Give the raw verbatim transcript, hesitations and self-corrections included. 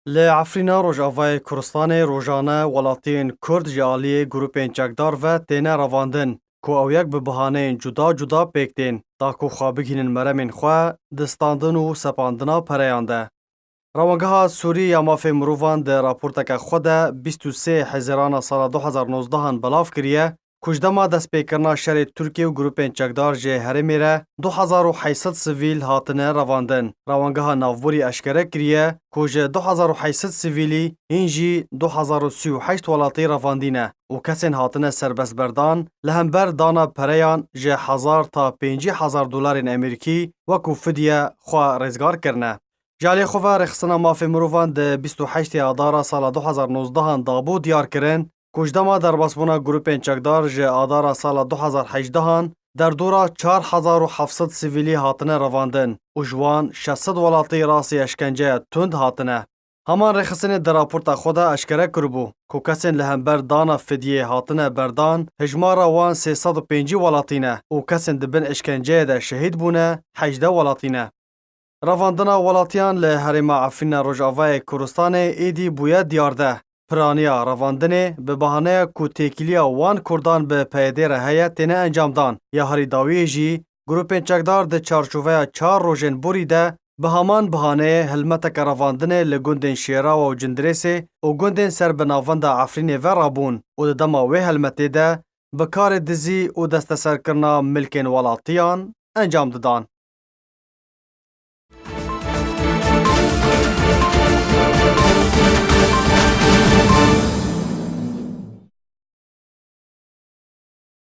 Li Efrîna Rojavayê Kurdistanê rojane welatiyên Kurd ji aliyê grûpên çekdar ve têne revandin, ku ew yek bi bihaneyên cuda cuda pêk tên, da ku xwe bigihînin meremên xwe di standin û sepandina pereyan de. Rewangeha Sûrî ya Mafê Mirovan di raporteke xwe de bîst û sê Hezîrana sala du hezar nozdehan belav kiriye, ku ji dema destpêkirina şerê Tirkiye û grûpên çekdar ji herêmê re du hezar û heyt sed sivîl hatine revandin. Rewangeha navborî eşkere kiriye, ku ji du hezar û heyt sed sivîlî hîn jî du hezar û sî û heşt welatî revandîne û kesên hatine serbestberdan li hember dana pereyan ji hezar ta pêncî hezar dolarên Amerîkî wekû fidye xwe rêzgar kirine. Ji aliyê xwe ve Rêxistina Mafê Mirovan di bîst û heştê Adara sala du hezar nozdehan dabû diyar kirin, ku ji dema derbasbûna grûpên çekdar ji Adara sala du hezar hejdehan derdora çar hezar û heft sed sivîlî hatine revandin û ji wan şeş sed welatî rastî eşkenceya tund hatine. Heman rêxistinê di raporta xwe de eşkere kiribû, ku kesên li hember dana fidyê hatine berdan, hejmara wan sê sed û pêncî welatî ne û kesên di bin eşkenceyê de şehîd bûne, hejdeh welatî ne. Revandina welatiyan li herêma Efrîna Rojavayê Kurdistanê êdî bûye diyar de. Piraniya revandinê bi bahaneya ku têkiliya wan Kurdan bi P Y D re heye têne encamdan. Ya herî dawiyê jî grûpên çekdar di çarçoveya çar rojên borî de bi heman bahaneyê hilmeteke revandinê li gundên Şêrawa û Cindirêsê û gundên ser bi navenda Efrînê ve rabûn û di dema wê helmetê de bi karê dizî û desteserkirina milkên welatiyan encam didan.